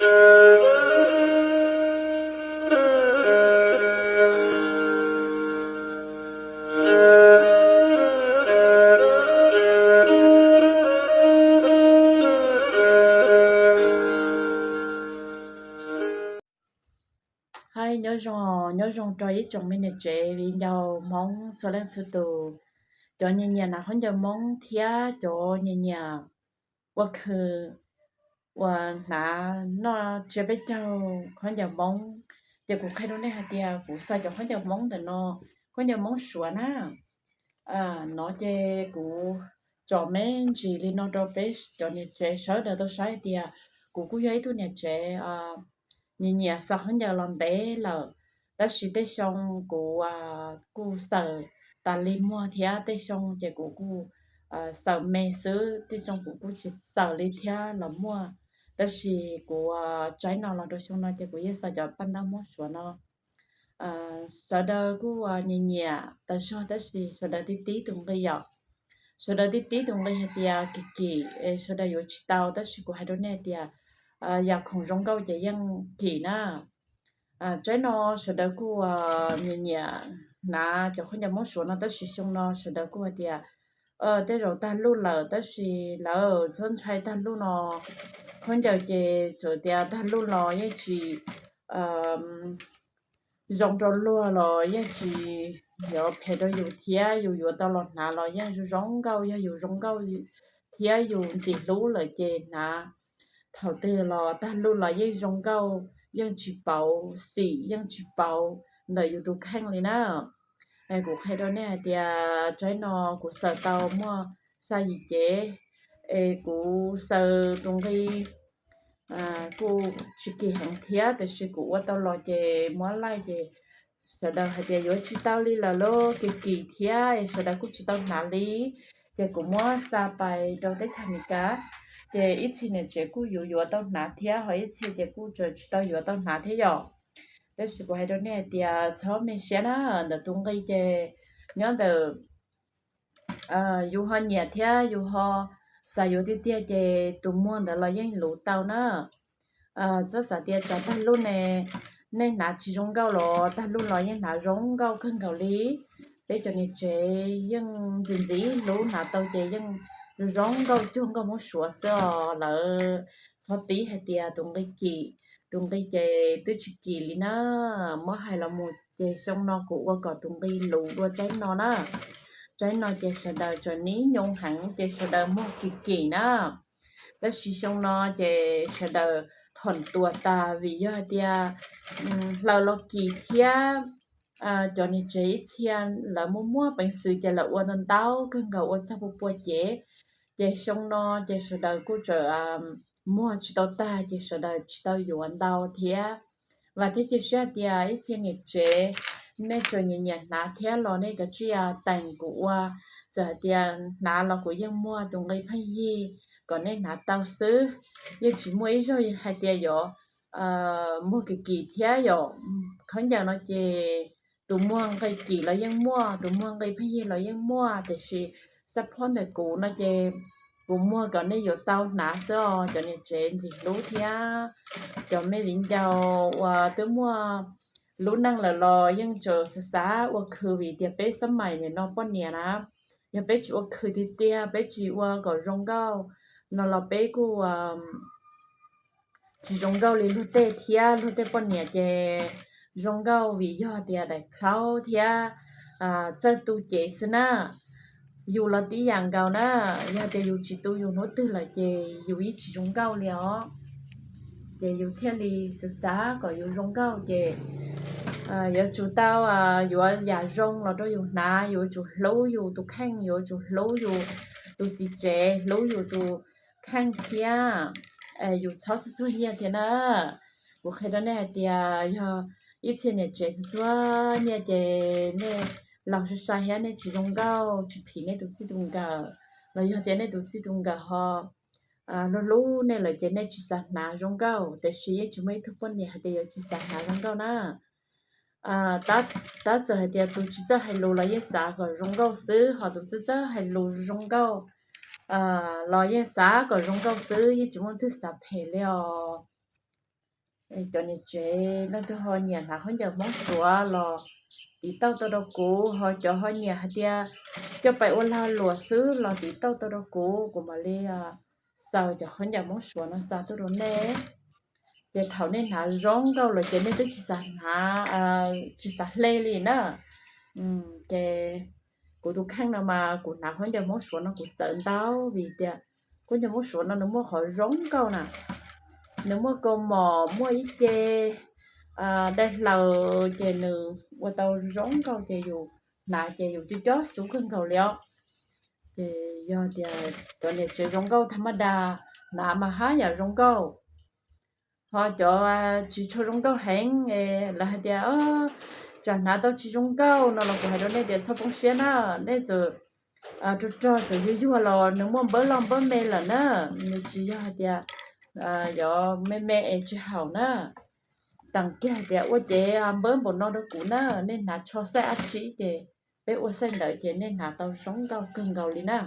Hais nyob zoo, nyob zoo rau ib tsoom me niam tsev viv ncaus Hmoob txhua leej txhua tus, cov nyiam nyiam hnav khaub ncaws Hmoob thiab cov nyiam nyiam ua khw uas hnav noj tsiab peb caug khaub ncaws Hmoob. Ces kuv qhia rau nej hais tias kuv xaws cov khaub ncaws Hmoob ntawm no, khaub ncaws Hmoob Suav na. No ces kuv tso me ntsis li no rau peb cov niam tsev sawv daws tau saib hais tias kuv kuj yog ib tug niam tsev nyiam nyiam xaws khaub ncaws los ntev lawm, tab sis tej xyoo kuv kuj xaws tas li muag thiab tej xyoo ces kuv kuj xaws me xwb, tej xyoo kuv kuj tsis xaws li thiab los muaj. Tab sis kuv tsaib no los rau xyoo no ces kuv yeej xaws cov paj ntaub Hmoob Suav no. Sawv daws kuj nyiam nyiam tas zog tab sis sawv daws tib tib tus nqi yom. Sawv daws tib tib tus nqi hais tias kim kim es sawv daws yuav tsis tau, tab sis kuv hais rau nej hais tias yam khoom zoo nkauj ces yeej kim na. Tsaib no sawv daws kuj nyiam nyiam hnav cov khaub ncaws Hmoob Suav no tab sis xyoo no sawv daws kuj hais tias tej zaum tag luj lawm tab sis lawv txhob ntshai tag luj no. Khaub ncaws ces txawm tias tag luj los yeej tsis zoo rau luag los yeej tsis yuav phem rau yus thiab yus yuav tau los hnav los yeej zoo zoo nkauj, yog yus zoo nkauj thiab yus ntxim hlub lawm ces hnav thaum twg los tag luj los yeej zoo nkauj, yeej tsis pauv xim yeej tsis pauv ntawm yus tus kheej li na. Kuv qhia rau nej hais tias tsaib no kuv xaws tau muaj xya yim cev es kuv xaws tus nqi kuj tsis kim heev thiab tab sis kuv ua tau los ces muab laij ces sawv daws hais tias yuav tsis tau li lawm lauj, kim kim thiab es sawv daws kuj tsis tau hnav li. Ces kuv muab xa pais rau teb chaws Amelikas, ces ib txhia niam tsev kuj yuav yuav tau hnav thiab ho ib txhia ces kuj tseem tsis tau yuav tau hnav thiab yom. Tab sis kuv hais rau nej hais tias txhob me siab na, ntawm tus nqi ces nyob ntawm yus ho nyiam thiab yus ho xav yuav tiag tiag ces tus muag ntawd los yeej luv tau na. Txhob xav tias tsam tag luj ne, nej hnav tsis zoo nkauj los tag luj los yeej hnav zoo nkauj kawg nkaus li. Peb cov niam tsev yeej ntxim ntxim hlub, hnav tau ces yeej zoo nkauj cuag nkauj Hmoob Suav xwb os. Lawv txhob tib hais tias tus nqi kim, tus nqi ces twb tsis kim li na. Muab hais los mus ces xyoo no kuv ua kom tus nqi luv dua tsaib no na. Tsaib no ces sawv daws tseem nib nyoo heev ces sawv daws muag kim kim na. Tab sis xyoo no ces sawv daws thom tuas tas vim yog hais tias hlaws los kim thiab cov niam tsev ib txhia lawv muaj muaj peev xwm ces lawv ua ntau ntau kawg nkaus ua txog pua pua cev. Ces xyoo no ces sawv daws kuj tseem muag tsis tau tag ces sawv daws tsis tau yuav ntau thiab. Vam thiab cia siab hais tias ib txhia niam tsev nej tseem nyiam nyiam hnav thiab los nej kav tsij teem kuv ua, txawm hais tias hnav los kuv yeej muag tus nqi pheej yig kom nej hnav tau xwb. Yeej tsis muaj ib zaug hais tias yuav muag kim kim thiab yom. Khaub ncaws no ces tus muag nqi kim los yeej muaj, tus muag nqi pheej yig los yeej muaj, tiam sis xab phob ntawm kuv no ces kuv muag kom nej yuav tau hnav xwb os cov niam tsev ntxim hlub thiab cov me viv ncaus uas twb muaj lub neej lawm los yeej tseem xav xav ua khwv vim tias peb xab maim nim no poj niam na, yog peb tsis ua khwv tiag tiag peb tsis ua kom zoo nkauj no los peb kuj tsis zoo nkauj li luag tej thiab. Luag tej poj niam ces zoo nkauj vim yog tias daim plhaub thiab txawj tu cev xwb na. Yus los tib yam nkaus na, yog tias yus tsis tu yus hnub twg lawm ces yus yeej tsis zoo nkauj li os. Ces yus thiaj li xav xav kom yus zoo nkauj ces yuav tsum tau yuav yam zoo los rau yus hnav, yuav tsum hlub yus tus kheej, yuav tsum hlub yus tus txiv tsev, hlub yus tus kheej thiab. Yus txhob txuag txuag nyiaj thiab na. Kuv qhia rau nej hais tias yog ib txhia niam tsev txuag txuag nyiaj ces nej laus sai sai thiab nej tsis zoo nkauj, tsis phim nej tus txij tus nkawm, los yog tias nej tus txij tus nkawm ho hlub hlub nej lawm ces nej tsis xav hnav zoo nkauj, tiam sis yeej tsis muaj ib tug poj niam hais tias yuav tsis xav hnav zoo nkauj na. Tab txawm hais tias tus tsis txawj hais lus los yeej xav kom zoo nkauj xwb, ho tus txawj txawj hais lus zoo nkauj los yeej xav kom zoo nkauj xwb, yeej tsis muaj leej twg xav phem li os. Cov niam tsev leej twg ho nyiam hnav khaub ncaws Hmoob Suav los tiv tauj tau rau kuv, ho cov ho nyiam hais tias coj pais ua lag luam xwb los tiv tauj tau rau kuv, kuv mam li xaws cov khaub ncaws Hmoob Suav no xa tuaj rau nej. Ces thaum nej hnav zoo nkauj lawm ces nej twb tsis xav hnav, tsis xav hle li na. Ces kuv tus kheej no mas kuv hnav khaub ncaws Hmoob Suav no kuv txawv ntau, vim tias khaub ncaws Hmoob Suav no nws muaj qhov zoo nkauj na, nws muaj kaus mom, muaj ib ce dai hlaws, ces nws ua tau zoo nkauj ces yus hnav ces yus coj cob xub kawg nkaus li os. Ces yog tias cov niam tsev zoo nkauj tham ma das, hnav mas haj yam zoo nkauj. Ho cov tsis tshua zoo nkauj heev, lawv hais tias tsam hnav tau tsis zoo nkauj no los kuv hais rau nej tias txhob poob siab na, nej txawm rog rog txawm yuag yuag los nws muaj npawb loj npawb me lawm na, nws tsis yog hais tias yog me me es tsis haum na. Teem kiag hais tias ua cev npawb npaum no rau kuv na, nej hnav tsho xaij dab tsi ces peb ua xaij ntawd ces nej hnav tau zoo nkauj kawg nkaus li na.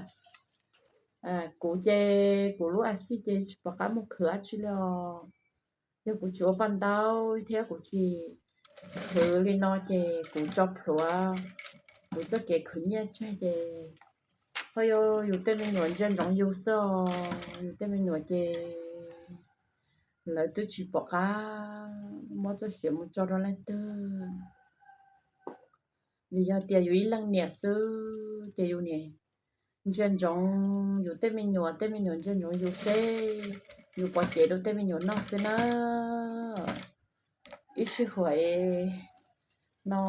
Kuv ces kuv lub a xij ces tsis pom qab mus khwv dab tsi li os. Yog kuv tsis ua paj ntaub thiab kuv tsis khwv li no ces kuv tso plhuav kuv txoj kev khwv nyiaj tseg ces ho yog yus tej me nyuam ntsia ntsoov yus xwb os. Yus tej me nyuam ces lawv twb tsis pom qab muab txoj sia mus tso rau leej twg. Vim yog tias yus ib leej niam xwb ces yus niam ntsia ntsoov yus tej me nyuam, tej me nyuam ntsia ntsoov yus seb yus pov cev rau tej me nyuam noj xwb na. Ib sij huam no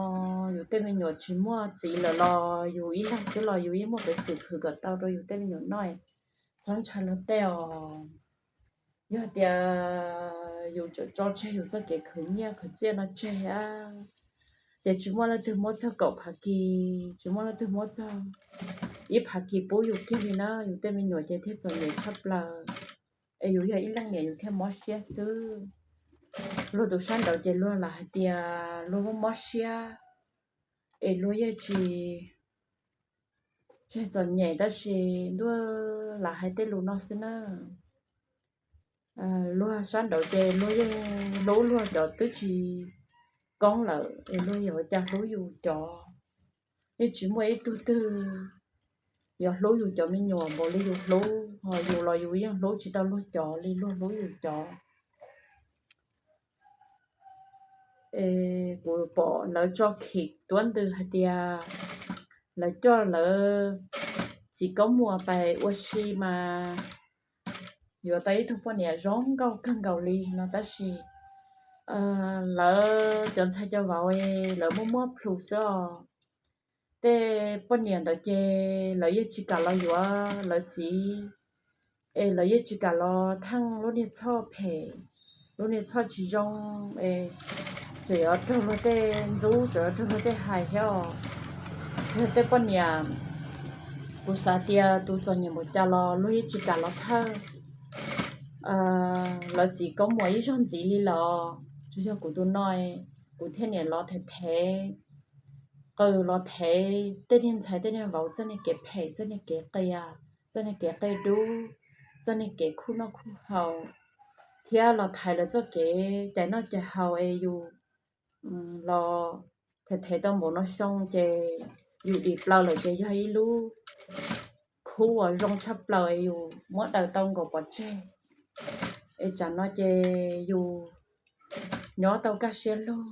yus tej me nyuam tsis muaj txiv lawm los yus ib leeg xwb los yus yeej muaj peev xwm khwv kom tau rau yus tej me nyuam noj, txhob ntshaw luag tej os. Yog tias yus tseem tso tseg yus txoj kev khwv nyiaj khwv txiaj no tseg a, ces tsis muaj leej twg muab txog kaum phav kis, tsis muaj leej twg muab txog ib phav kis pub yus kiag li na. Yus tej me nyuam ces thiaj txom nyem tshaj plaws, es yus yog ib leej niam yus thiaj mob siab xwb. Luag tus sab nraud ces luag lam hais tias luag mob mob siab, es luag yeej tsis tseg txom nyem, tab sis ntuj lam hais tej lus no xwb na. Luag sab nraud ces luag yeej hlub luag cov twb tsis koob lawm, es luag yuav ua cas hlub yus cov? Yeej tsis muaj ib tug twg yuav hlub yus cov me nyuam npaum li yus hlub, ho yus los yus yeej hlub tsis tau luag cov li luag hlub yus cov. Es kuv pom lawv tso khim tuab ntws hais tias lawv coj lawv txiv Kaub Muas pais ua si mas yuav tau ib tug poj niam zoo nkauj kawg nkaus li no, tab sis lawv cov ntxhais cov vauv lawv muaj muab plhus xwb os. Tej poj niam ntawd ces lawv yeej tsis kam los yuav lawv txiv, es lawv yeej tsis kam los theej lub niag txhoj phem, lub niag txhoj tsis zoo, es tseem yuav raug luag tej ntxub, tseem yuav raug luag tej hais thiab os. Yog tej poj niam, kuv xav tias tus txom nyem npaum cas los luag yeej tsis kam los thawj lawv txiv Kaub Muas ib zaug ntxiv li los. Tsuas yog kuv tus no, kuv thiaj niam los thev thev, qw los thev tej niag ntxhais tej niag vauv txoj niag kev phem, txoj niag kev qias, txoj niag kev qia dub, txoj niag kev khuj noj khuj haus, thiab los thaiv lawv txoj kev cais noj cais haus es yus los thev thev tau npaum no xyoo ces yus dim plaws lawm ces yog ib lub khub uas zoo tshaj plaws es yus muab daws tau nkaus pov tseg. Es tsam no ces yus nyob tau kaj siab lug.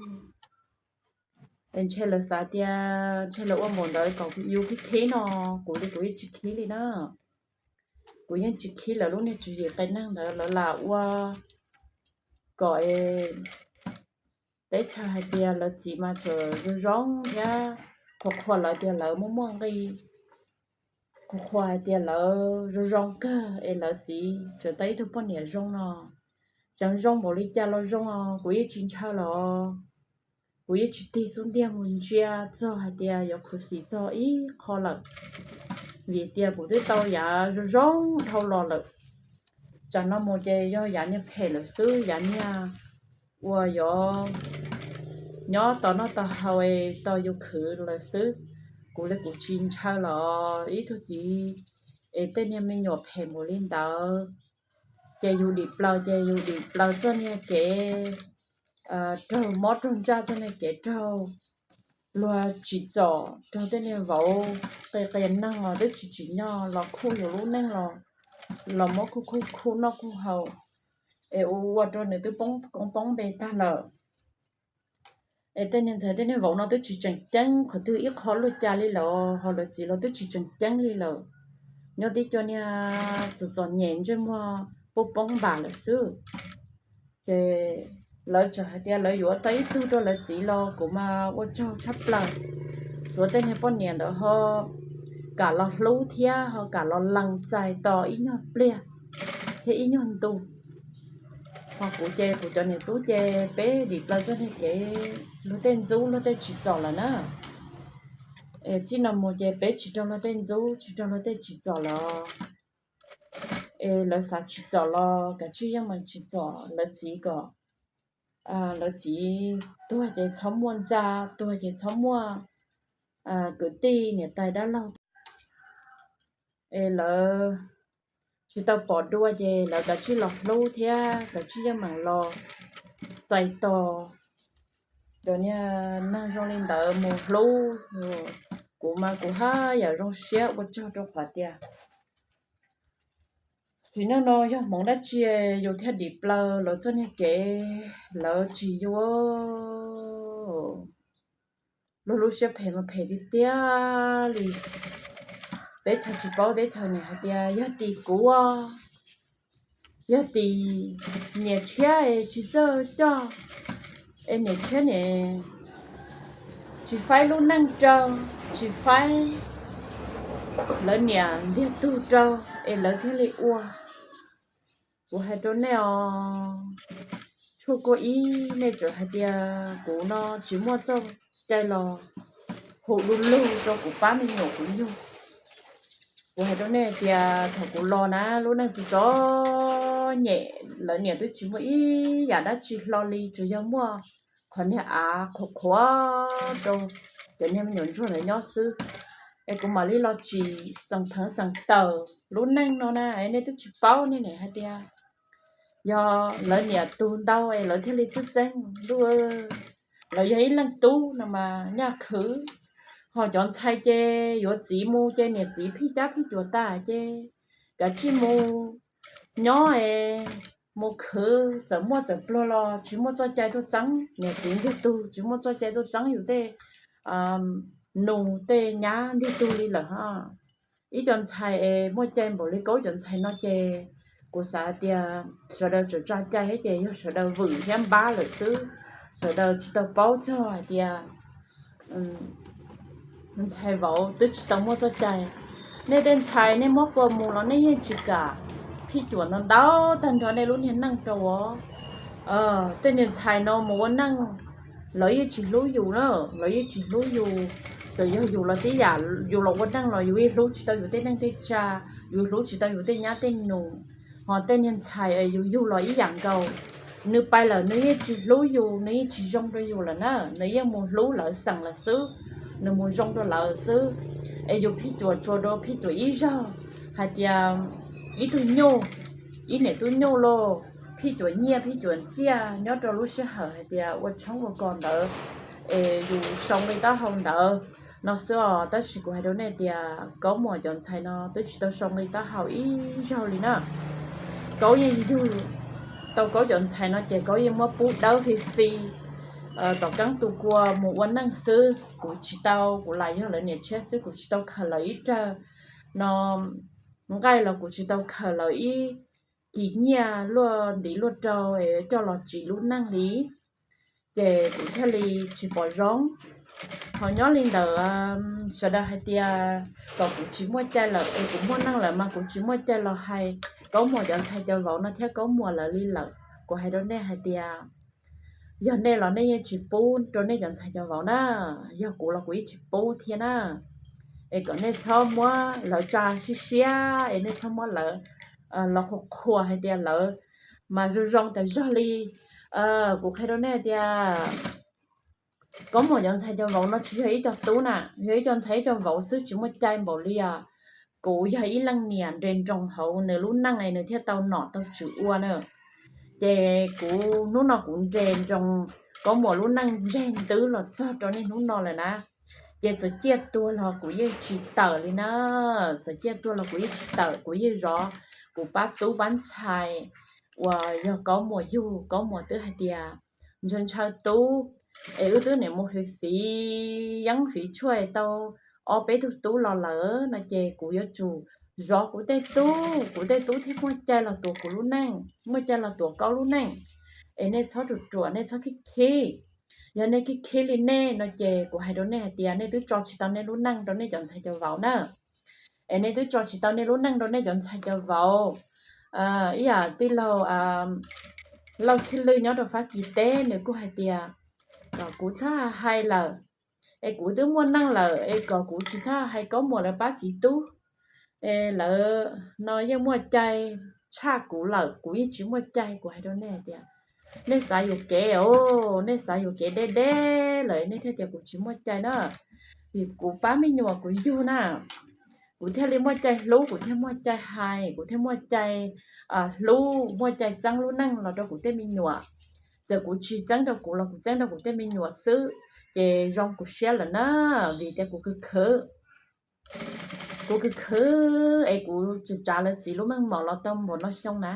Es ntshe lawv xav tias ntshe lawv ua npaum ntawd kom yus khib khib no, kuv li kuv yeej tsis khib li na. Kuv yeej tsis khib lawv lub niag tswv yim qias neeg ntawd, lawv lam ua kom teb chaws hais tias lawv txiv mas tseem zoo zoo thiab, qhuas qhuas lawv tias lawv muaj muaj nqi, qhuas qhuas hais tias lawv zoo zoo kawg es lawv txiv tseem tau ib tug poj niam zoo no. Tseem zoo npaum li cas los zoo os, kuv yeej tsis ntshaw los, kuv yeej tsis tig xub ntiag mus ntsia txog hais tias yuav khuv xim txog ib qho lawm, vim tias kuv twb tau yav zoo zoo dhau los lawm. Tsam no mus ces yog yav niag phem lawm xwb, yav niag uas yuav nyob tos noj tos haus es tos yus khwv lawm xwb. Kuv li kuv tsis ntshaw los ib tug txiv es tej niag me nyuam phem npaum li ntawd. Ces yus dim plaws ces yus dim plaws txoj niag kev raug mob raug ntsaj txoj niag kev raug luag tsim txom, raug tej niag vauv qias qias neeg los twb tsis tsim nyog los khuj yus lub neej los, los muab khuj khuj khuj noj khuj haus, es ua ua rau nws twb poob koob poob npe tag lawm. Es tej niag ntxhais tej niag vauv no twb tsis tseem ceeb qhov twg ib qho luaj ca li lawm, ho lawv txiv los twb tsis tseem ceeb li lawm. Nyob tib co niag txom txom nyem ntsej muag poob poob npam lawm xwb. Ces lawv tseem hais tias lawv yuav tau ib tug rau lawv txiv los kuv mas ua tsaug tshaj plaws. Tsuav tej niag poj niam ntawd ho kam los hlub thiab ho kam los lees txais tos ib nyuag pliag thiab ib nyuag ntu. Ho kuv ces kuv cov niam tub ces peb dim plaws txoj niag kev luag tej ntxub luag tej tsim txom lawm na. Es txij no mus ces peb tsis raug luag tej ntxub tsis raug luag tej tsim txom lawm. Es lawv xav tsim txom los kav tsij yeej meem tsim txom lawv txiv kom lawv txiv tuag ces txhob muaj ntxa, tuag ces txhob muaj kwv tij niam tais dab laug. Es lawv tsis tau pom dua ces lawv kav tsij los hlub thiab kav tsij yeej meem los txais tos cov niag neeg zoo li ntawd mus hlub. Kuv mas kuv haj yam zoo siab ua tsaug rau qhov tias sim neej no yog hmoov dab tsi yus thiaj dim plaws lawv txoj niag kev, lawv tsis yuav. Luag lub siab phem mas phem tiag tiag li. Teb chaws tsis paub teb chaws niam hais tias yog tim kuv, yog tim niam tshiab es tsis txawj coj, es niam tshiab niam tsis faib lub neej rau, tsis faib lawv niam ntiag tug rau, es lawv thiaj li ua. Kuv hais rau nej os, tshuaj kua ib nej tseem hais tias kuv no tsis muaj txoj cai los hu du lug rau kuv pab me nyuam kuv yug. Kuv hais rau nej tias thaum kuv los na lub neej txom txom nyem, lawv niam twb tsis muaj ib yam dab tsi hlo li, tsuas yog muaj qhov niag av qhuav qhuav rau cov niag me nyuam ntsuag lawv nyob xwb. Es kuv mam li los tsim xeem pheev xeem tawm lub neej no na, nej twb tsis paub, nej niam hais tias yog lawv niam tug ntau es lawv thiaj li txheeb txheeb lub, lawv yog ib leej tub no mas nyaj khwv. Ho cov ntxhais ces yuav txiv mus ces niam txiv phij cab phij cuam tas ces kav tsij mus nyob es mus khwv, txawm muaj txawm pluag los tsis muaj txoj cai tuaj txeeb niam txiv ntiag tug, tsis muaj txoj cai tuaj txeeb yus tej nus tej nyab ntiag tug li lawm ho. Ib co ntxhais es muaj cai npaum li Kaub cov ntxhais no ces kuv xav tias sawv daws tseem tso cai thiab ces yog sawv daws vwm thiab npab lawm xwb, sawv daws tsis tau paub txog hais tias ntxhais vauv twb tsis tau muaj txoj cai. Nej tej ntxhais nej muab kua mus los nej yeej tsis kam phij cuam ntau ntau tag nrho nej lub niag neej rau os. Tej niag ntxhais no mus ua neej, lawv yeej tsis hlub yus na, lawv yeej tsis hlub yus. Txawm yog yus los tib yam, yus los ua neej los yus yeej hlub tsis tau yus tej neej tej tsa, yus hlub tsis tau yus tej nyab tej nus. Ho tej niag ntxhais yus yug los ib yam nkaus, nws pais lawm nws yeej tsis hlub yus, nws yeej tsis zoo rau yus lawm na, nws yeej mus hlub lawv xeem lawm xwb, nws mus zoo rau lawv xwb. Es yus phij cuam tsuas rau phij cuam ib zaug hais tias ib tug nyuj, ib niam tub nyuj lauj, phij cuam nyiaj phij cuam ntxiaj nyob rau lub sij hawm hais tias ua tshoob ua kos ntawd, es yus sau nqi taub hau ntawd no xwb os. Tab sis kuv hais rau nej tias Kaub Muas cov ntxhais no twb tsis tau sau nqi taub hau ib zaug li na. Kaub yeej yug tau Kaub cov ntxhais no ces Kaub yeej muab pub dawb fi fi tom keeb tu kua mus ua neej xwb. Kuv tsis tau, kuv lam yog lawv niam tshiab xwb, kuv tsis tau khaws lawv ib rawg no nqaij los kuv tsis tau khaws lawv ib kis nyiaj luaj ntiv luaj rau es coj los tsim lub neej li, ces kuv thiaj li tsis pom zoo. Ho nyob li ntawd, sawv daws hais tias kom kuv tsis muaj cai lawm es kuv muaj neej lawm mas kuv tsis muaj cai los hais Kaub Muas cov ntxhais cov vauv no thiab Kaub Muas lawv li lawm. Kuv hais rau nej hais tias yog nej los nej yeej tsis pub rau nej cov ntxhais cov vauv na, yog kuv los kuv yeej tsis pub thiab na. Es kom nej txhob muab lawv tsa siab siab es nej txhob muab lawv los qhuas qhuas hais tias lawv mas zoo zoo tas zog li. Kuv qhia rau nej tias Kaub Muas cov ntxhais cov vauv no tsis yog ib co tub na, yog ib co ntxhais ib co vauv xwb, tsis muaj cai npaum li os. Kuv yog ib leej niam nres nroos hauv nws lub neej es nws thiaj tau nom tau tswv ua na. Ces kuv hnub no kuv nres nroo Kaub Muas lub neej ntseg ntwv los txog rau niaj hnub no lawm na. Ces txawm ciaj tuag los kuv yeej tsis tawm li na, txawm ciaj tuag los kuv yeej tsis tawm, kuv yeej zov kuv pab tub pab ntxhais uas yog Kaub Muas yug. Kaub Muas twb hais tias ntshaw ntshaw tub, es wb twb niam mus fiv fiv yeeb fiv tshuaj tau ob peb tug tub los lawm no ces kuv yuav tsum zov kuv tej tub, kuv tej tub thiaj muaj cai los tuav kuv lub neej, muaj cai los tuav Kaub lub neej. Es nej txhob ruam ruam, nej txhob khib khib. Yog nej khib khib li nej no ces kuv hais rau nej hais tias nej twb tso tsis tau nej lub neej rau nej cov ntxhais cov vauv na. Es nej twb tso tsis tau nej lub neej rau nej cov ntxhais cov vauv. Ib yam tij laug Lauj Txhiaj Lwj nyob rau Fab Kis teb nws kuj hais tias kom kuv txhob hais lawm, es kuv twb muaj neej lawm es kom kuv tsis txhob hais Kaub Muas lawv pab txiv tub, es lawv no yeej muaj cai tshaj kuv lawm, kuv yeej tsis muaj cai. Kuv hais rau nej hais tias nej xav yuam kev os, nej xav yuam kev deb deb lawm nej thiaj tias kuv tsis muaj cai na. Vim kuv pab me nyuam kuv yug na, kuv thiaj li muaj cai hlub, kuv thiaj muaj cai hais, kuv thiaj muaj cai hlub, muaj cai txeeb lub neej los rau kuv tej me nyuam. Txawm kuv tsis txeeb rau kuv los kuv txeeb rau kuv tej me nyuam xwb, ces zoo kuv siab lawm na, vim tias kuv khwv khwv, kuv khwv khwv es kuv tsis tsav lawv txiv lub meej mom los tau npaum no xyoo na,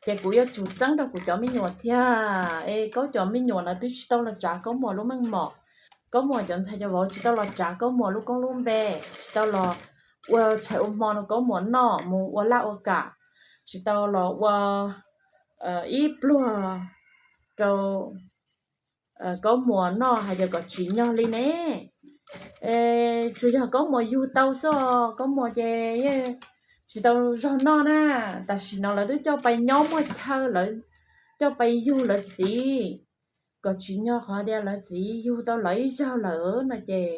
ces kuv yuav tsum txeeb rau kuv cov me nyuam thiab. Es Kaub cov me nyuam lawv twb tsis tau los tsav Kaub Muas lub meej mom, Kaub Muas cov ntxhais cov vauv tsis tau los tsav Kaub Muas lub koob lub npe, tsis tau los ua tshais ua hmo rau Kaub Muas noj mus ua laj ua kam, tsis tau los ua ib pluag rau Kaub Muas noj hais tias kom tsim nyog li ne. Tsuas yog Kaub Muas yug tau xwb os, Kaub Muas ces yeej tsis tau zog noj na. Tam sim no lawv twb coj pais nyob muaj chaw, lawv coj pais yug lawv txiv, kom tsim nyog qhov tias lawv txiv yug tau lawv ib zaug lawm no ces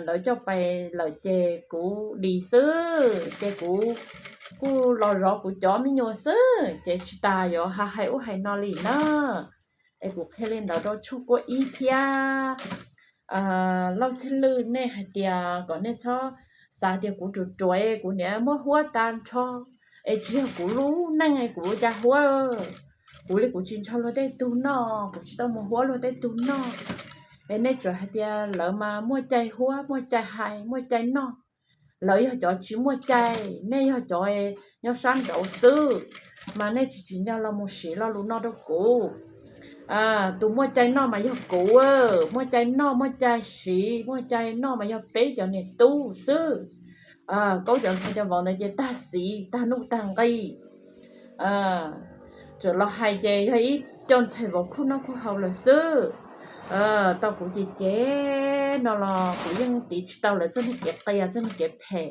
lawv coj pais lawm ces kuv dim xwb, ces kuv kuj los zov kuv cov me nyuam xwb ces tsis tas yuav hais ub hais no li na. Es kuv qhia li ntawd rau tshuaj kuab ib thiab. Lauj Txhiaj Lwj, nej hais tias kom nej txhob xav tias kuv ruam ruam es kuv niam muab huab tag nrho, es tsis yog kuv lub neej es kuv ua cas huab. Kuv li kuv tsis ntshaw luag tej tug noj, kuv tsis tau mus huab luag tej tug noj. Es nej tsuas hais tias lawv mas muaj cai huab, muaj cai hais, muaj cai noj. Lawv yog cov tsis muaj cai, nej yog cov nyob sab nraud xwb, mas nej tsis tsim nyog los mus siv lo lus no rau kuv. Tus muaj cai noj mas yog kuv, muaj cai noj muaj cai siv muaj cai noj mas yog peb cov niam tub xwb. Kaub cov ntxhais cov vauv ntawd ces tag xiv tag nuj tag nqi, txawm los hais ces yog ib co ntxhais vauv khuj noj khuj haus lawm xwb. Tau kuv ces ces no los kuv yeej tiv tsis tau lawv txoj niag kev qias, txoj niag kev phem,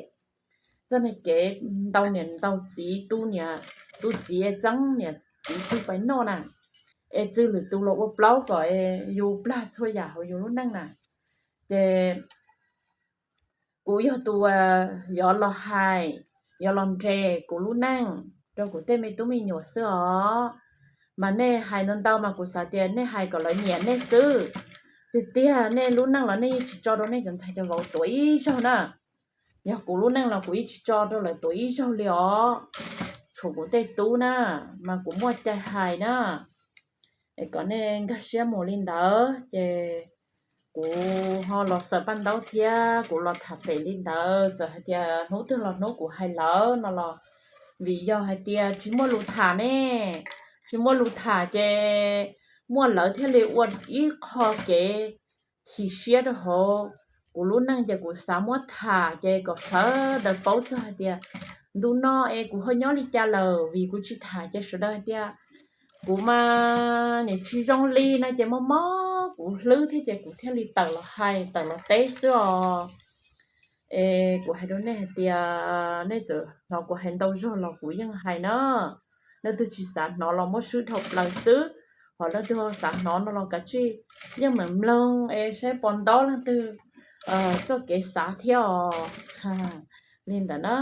txoj niag kev ntaus niam ntaus txiv, tu niam tu txiv, txeeb niam txiv tug pais noj na, es txwv lwm tus los ua plaub kom yus plag txhua yam hauv yus lub neej na. Ces kuv yog tus yuav los hais, yuav los nres kuv lub neej rau kuv tej me tub me nyuam xwb os. Mas nej hais ntau ntau mas kuv xav tias nej hais kom lawv nyiam nej xwb. Tiag tiag nej lub neej los nej yeej tsis tso rau nej cov ntxhais cov vauv tuav ib zaug na. Yog kuv lub neej los kuv yeej tsis tso rau lawv tuav ib zaug li os. Tshuav kuv tej tub na, mas kuv muaj cai hais na. Es kom nej nkag siab mus li ntawd ces kuv ho los xaws paj ntaub thiab kuv los tham pem li ntawd. Txawm hais tias hnub twg los hnub kuv hais lawm no los vim yog hais tias tsis muaj lus tham ne, tsis muaj lus tham ces muaj lawv thiaj li ua ib qho kev chim siab rau hauv kuv lub neej ces kuv xav muab tham ces kom sawv daws paub txog hais tias ntu no es kuv ho nyob li cas lawm. Vim kuv tsis tham ces sawv daws hais tias kuv mas nim tsis zoo li no ces mob mob kuv hlwb thiab ces kuv thiaj li tawm los hais tawm los teb xwb os. Es kuv hais rau nej hais tias nej txawm hnov kuv hais ntau zog los kuv yeej hais na. Leej twg tsis xav hnov los muab swb dhau plaws xwb, ho leej twg ho xav hnov no los kav tsij yeej meem mloog es saib puas ntaub leej twg txoj kev xav thiab os. Li ntawd na.